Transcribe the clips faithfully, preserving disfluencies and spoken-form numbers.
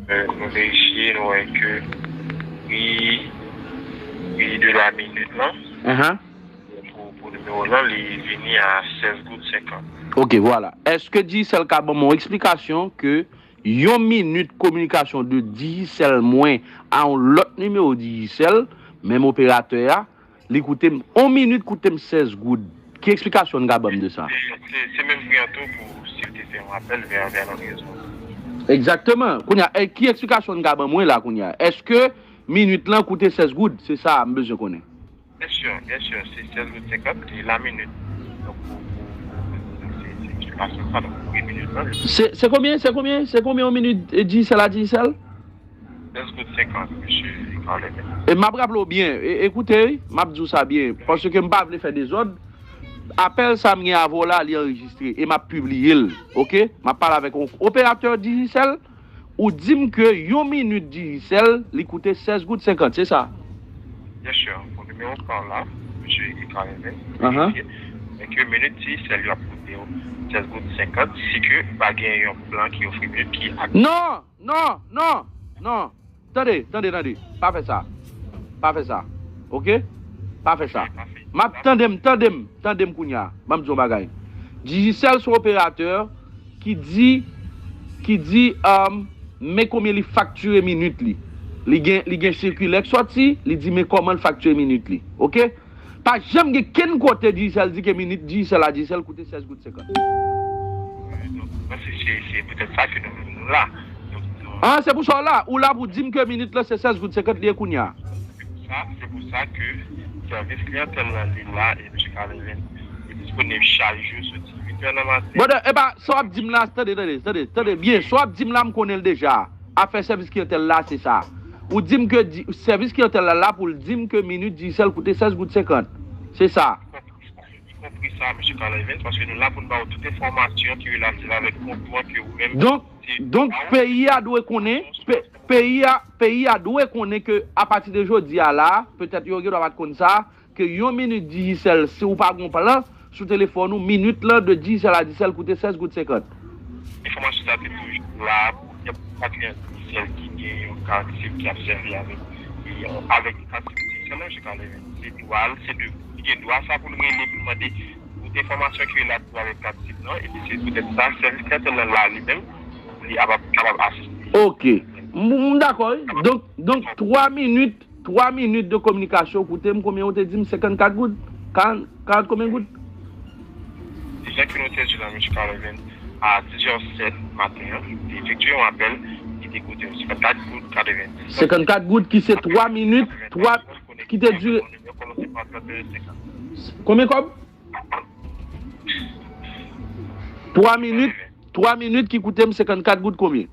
Euh, nou verifye, nou wè ke pri, pri de la minit lan, Ahan. pou, pou nimewo lan, li vini a sèz goud senkant. Ok, vwala. Èske Digicel ka ban m yon eksplikasyon ke yon minit kominikasyon de Digicel mwen a yon lòt nimewo Digicel, menm operatè a, li koute m, yon minit koute m sèz goud? Ki eksplikasyon n ka ban m de sa? Se, se, se menm pri an tou pou si w te fè yon apèl vè, vè lòt rezo. Egzakteman. Kounye a, e ki eksplikasyon n ka ban mwen la kounye a? Èske minit lan koute sèz goud? Se sa m bezwen konnen. Byen si, byen si, se sèz goud senkant e la minit. Donk, pou, pou, pou, se, se eksplikasyon sa, donk, pou minit lan. Se, se konbyen, se konbyen, se konbyen yon minit e Digicel a Digicel? Sèz goud senkant, mesye Carleven. E m ap raple w byen, e, ekoute, wi, m ap di w sa byen, paske m pa vle fè dezòd. Apèl sa m gen avè w la, li anrejistre, e m ap pibliye l, ok? M ap pale avèk yon operatè Digicel, ou di m ke yon minit Digicel, li koute sèz goud senkant, se sa? Byen si, pou nimewo pa w la, mesye Carleven, Ahan. e ke minit Digicel yo ap koute w sèz goud senkant, si ke pa gen yon plan ki ofri minit ki ak Non, non, non, non. Tande, tande, tande. Pa fè sa. Pa fè sa. Ok? Pa fè sa. M ap tande m, tande m, tande m kounye a. Ban m di yon bagay. Digicel se yon operatè ki di, ki di, um, men konbyen li faktire minit li. Li gen, li gen sikilè k sòti, li di men kòman l faktire minit li. Ok? Pa janm gen kenn kote Digicel di ke minit Digicel a Digicel koute sèz goud senkant. Donk, mwen se, se, se poutèt sa ke nou, nou la. Donk, nou Ah, se pou sa w la. Ou la pou di m ke minit lan se sèz goud senkant li ye kounye a. Sa, se pou sa ke sèvis kliyantèl lan li la e mesye Carleven li disponib chak jou soti uit è nan maten. Brother, epa, sa w ap di m la, tande, tande, tande, tande byen. Sa w ap di m la, m konnen l deja. Afè sèvis kliyantèl la, se sa. Ou di m ke di, sèvis kliyantèl la la pou l di m ke minit Digicel koute sèz goud senkant. Se sa. Y konpri sa, mesye Carleven, paske nou la pou n ba w tout enfòmasyon ki relatif avèk kont ou an ke ou menm. Donk, donk peyi a dwe konnen, pe- peyi a, peyi a dwe konnen ke apati de jodi a la, petèt yo gen dwa pa t konn sa, ke yon minit Digicel, si w pa gen plan sou telefòn ou, minit lan de Digicel a Digicel koute sèz goud senkant. Enfòmasyon sa te toujou la pou kèk pa kliyan Digicel ki gen yon kat sim ki ap sèvi avèk, avèk kat sim Digicel la, mesye Carleven. Se dwa l, se de, li gen dwa sa pou l rele pou l mande tout enfòmasyon ki relatif avèk kat sim lan, epi se poutèt sa, sèvis kliyantèl lan la li menm, li ap, kapab asiste. Ok. M, m dakò, wi. Donk, donk, twa minit, twa minit de kominikasyon koute m konbyen ou te di m? Senkannkat goud? Karant, karant konbyen goud? Deja ke nou te di la, mesye Carleven, a dis è sèt maten an, li te efektye yon apèl ki te koute m senkannkat goud katrevenndis. Senkannkat goud ki se twa minit, twa, ki te dire. Konbyen kòb? Twa minit, twa minit ki koute m senkannkat goud konbyen?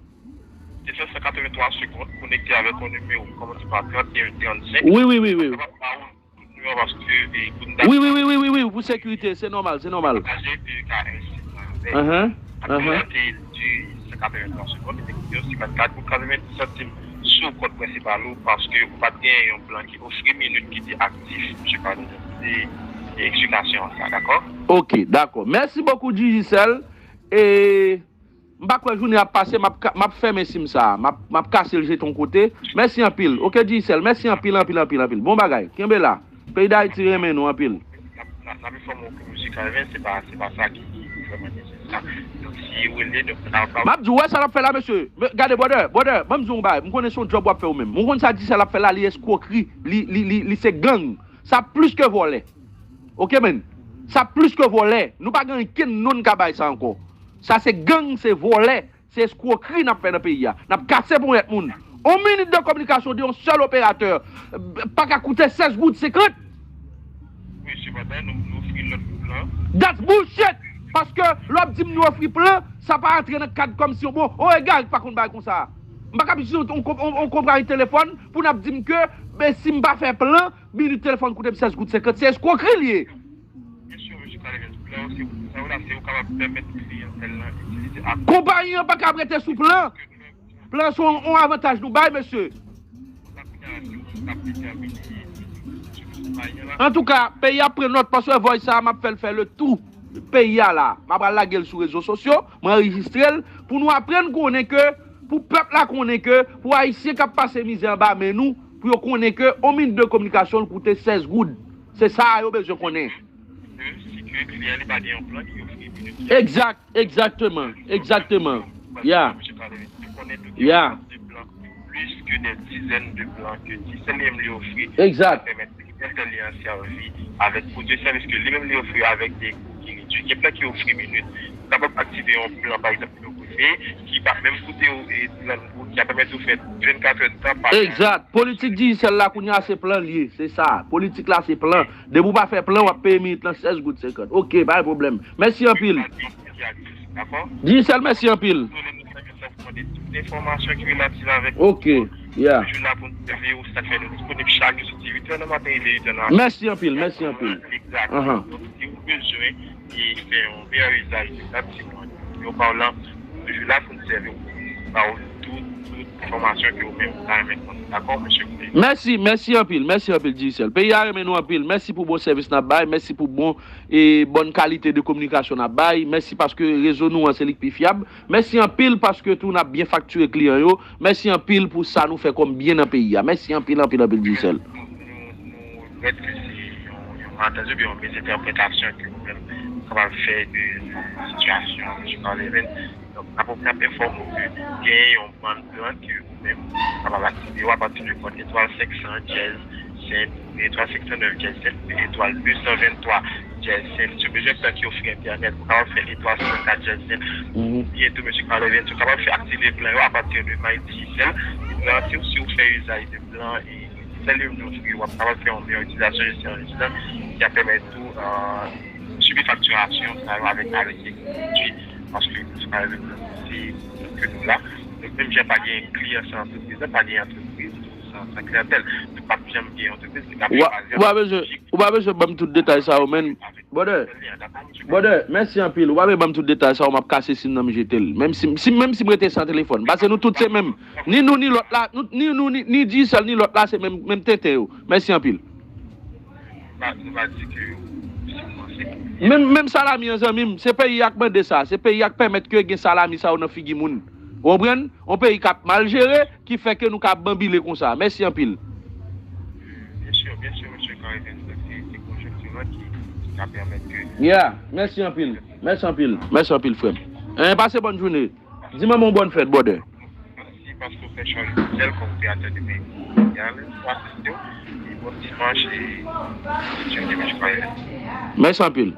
Te fè san katrevenntwa segonn konekte avèk yon nimewo ki kòmanse pa trannde trannsenk. Wi, wi, wi, wi. Kapab ba ou tout nimewo paske, e, pou n ta Wi, wi, wi, wi, wi, wi, pou sekirite, se nòmal, se nòmal. Pataje P E K S la avèk. Ahan, Apre ahan. L te di san katrevenntwa segonn, li te koute yo senkannkat goud katrevenndis santim sou kont prensipal ou paske ou pa t gen yon plan ki ofri minit ki te aktif, mesye Carleven. Se, se eksplikasyon an sa, dakò? Ok, dakò. Mèsi bokou, Digicel. E m pa kwè jounen ap pase, m ap ka- m ap fèmen sim sa a. M ap, m ap kase l jete yon kote. Mèsi anpil. Ok, Digicel, mèsi anpil, anpil, anpil, anpil. Bon bagay. Kenbe la. Peyi Dayiti renmen nou anpil. N ap, n ap, n ap enfòme w ke mesye Carleven, se pa, se pa sa ki, ki vrèman nesesè. Donk, si w rele, donk, n ap, M ap di w, wè sa l ap fè la, mesye. Men, gade, brother, brother, ban m di w yon bagay. M konnen se yon djòb w ap fè ou menm. Ou konn sa Digicel ap fè la, li eskwokri, li, li, li, li se gang. Sa plis ke vòlè. Ok, man? Sa plis ke vòlè. Nou pa gen ankenn non n ka bay sa ankò. Sa se gang, se vòlè, se eskwokri n ap fè nan peyi a. N ap kase ponyèt moun. On minit de kominikasyon de yon sèl operatè, eh, pa ka koute sèz goud senkant. Wi, sepandan, nou, nou ofri lòt plan. That's bullshit! Paske lè w ap di m nou ofri plan, sa pa antre nan kad kòmsi yon bon, on egare ki pa konn bagay konsa. M pa ka ap itilize yon, yon, yon, yon konpayi telefòn pou n ap di m ke, ben, si m pa fè plan, minit telefòn koute m sèz goud senkant. Se eskwokri l ye. Byen si, mesye Carleven, plan se, sa w la, se ou kapab pèmèt kliyantèl lan itilize ak Konpayi an pa ka ap rete sou plan. Plan se yon, yon avantaj nou bay, mesye. Antouka, peyi a ap pran nòt paske vòy sa a, m ap fè l fè le tou peyi a la. M ap al lage l sou rezo sosyo, m anrejistre l pou nou aprann konnen ke pou pèp la konnen ke, pou Ayisyen k ap pase mizè anba men nou, pou yo konnen ke yon minit de kominikasyon l koute sèz goud. Se sa a yo bezwen konnen. Si ke kliyan li pa gen yon plan ki ofri minit. Exact, exactement, exactement. Yeah. Konnen tou gen yon plan de plan, plis ke de dizèn de plan ke Digicel li menm li ofri. Exact. Pèmèt kliyan li an sèvi avèk pwodui sèvis ke li menm li ofri avèk de kou ki redui. Gen plan ki ofri minit. Ou kapab aktive yon plan, pa egzanp, ki pa menm koute w e trant goud, ki ap pèmèt ou fè vennkat è de tan pa Egzat. Politik Digicel la kounye a se plan l ye. Se sa. Politik la se plan. Depi w pa fè plan, w ap peye minit lan sèz goud senkant. Ok, pa gen pwoblèm. Mèsi anpil. Dakò? Digicel, mèsi anpil. Enfòmasyon ki relatif avèk Ok, yeah. Jou la pou n sèvi ou sa fè nou disponib chak jou soti uit è nan maten rive uit è nan Mèsi anpil, mèsi anpil. Egzat. Ahan. Donk, si ou bezwen e fè yon meyè izaj de kat siman yo pa w lan, jou la pou n sèvi ou ba ou tout, tout enfòmasyon ke ou menm ou ta renmen konnen. Dakò, mesye Clay? Mèsi, mèsi anpil, mèsi anpil, Digicel. Peyi a renmen nou anpil. Mèsi pou bon sèvis n ap bay, mèsi pou bon e bòn kalite de kominikasyon n ap bay. Mèsi paske rezo nou an se li k pi fyab. Mèsi anpil paske tou n ap byen faktire kliyan yo. Mèsi anpil pou sa nou fè kòm byen nan peyi a. Mèsi anpil, anpil, anpil, Digicel. Nou, nou, nou kwè ke se yon, yon malantèzi oubyen yon mizentèpretasyon ke ou menm ou kapab fè de sitiyasyon Michel Levin. Donk, n ap, n ap enfòme w ke gen yon bann plan ke ou menm ou kapab aktive yo apati de kòd etwal senk san dyèz sèt, etwal senk san nèf dyèz sèt, etwal de san venntwa dyèz sèt. Si w bezwen plan ki ofri entènèt, ou kapab fè etwal san kat dyèz sèt. Oubyen tou, mesye Carl Evans, ou kapab fè aktive plan yo apati de My Digicel. Li garanti w si w fè izaj de plan e Digicel li menm li ofri, w ap kapab fè yon meyè itilizasyon de sèvis lan ki ap pèmèt ou, euh, sibi faktirasyon sa yo avèk, avèk pwodui. Paske se pa rezon se ke nou la. Donk, menm jan pa gen kliyan san antrepriz, pa gen antrepriz san, san kliyantèl. Nou p ap janm gen yon antrepriz ki ta Ou pa, ou pa bezwen, ou pa bezwen ban m tout detay sa yo, men. Brother, brother, mèsi anpil. Ou pa bezwen ban m tout detay sa yo, m ap kase sim nan m jete l. Menm si, si, menm si m rete san telefòn. Paske nou tout se menm. Ni nou, ni lòt la, nou, ni nou, ni, ni Digicel, ni lòt la, se menm, menm tenten yo. Mèsi anpil. Nou pa, nou pa di ke yo, si w panse ke Menm, menm salami an, zanmi m, se peyi a k mande sa. Se peyi a k pèmèt ke gen salami sa yo nan figi moun. Ou konprann? Yon peyi k ap mal jere, ki fè ke nou ka banbile konsa. Mèsi anpil. Byen si, byen si, mesye Carl Evans, se, se konjonkti lan ki, ki ka pèmèt ke Yeah, mèsi anpil. Mèsi anpil. Mèsi anpil, frè m. Hein, pase bòn jounen. Di manman w bòn fèt, brother. Mèsi paske w fè chwa Digicel kòm operatè de peyi mondyal. Mwen asiste w. E bon dimanch e Bondye beni w, mesye Carl Evans. Mèsi anpil.